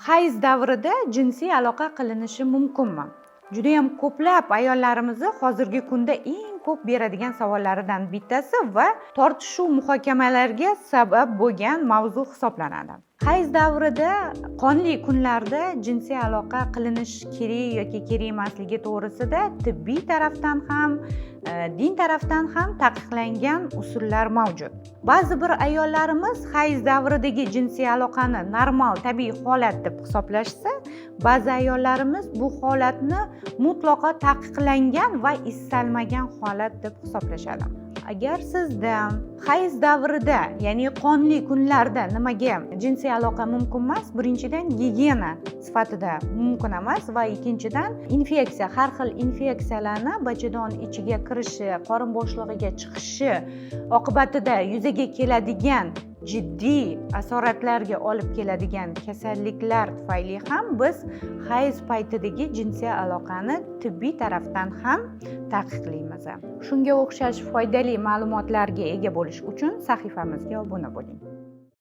Hayz davrida jinsiy aloqa qilinishi mumkinmi? Judayam ko'plab ayollarimizni hozirgi kunda eng ko'p beradigan savollaridan bittasi va tortishuv, muhokamalarga sabab bo'lgan mavzu hisoblanadi. Hayz davrida, qonli kunlarda jinsiy aloqa qilinishi kerak yoki kerak emasligi to'g'risida tibbiy tarafdan ham, din tarafdan ham taqiqlangan usullar mavjud. Ba'zi bir ayollarimiz hayz davridagi jinsiy aloqani normal, tabiiy holat deb hisoblashsa, ba'zi ayollarimiz bu holatni mutlaqo taqiqlangan va istalmagan holat deb hisoblashadi. Agar sizda hayz davrida, ya'ni qonli kunlarda nimaga jinsiy aloqa mumkin emas? Birinchidan, gigiyena sifatida mumkin emas va ikkinchidan, infeksiya, har xil infeksiyalarni bachadon ichiga kirishi, qorin bo'shlig'iga chiqishi oqibatida yuzaga keladigan jiddiy asoratlarga olib keladigan kasalliklar tufayli ham biz hayz paytidagi jinsiy aloqani tibbiy tarafdan ham taqiqlaymiz. Shunga o'xshash foydali ma'lumotlarga ega bo'lish uchun sahifamizga obuna bo'ling.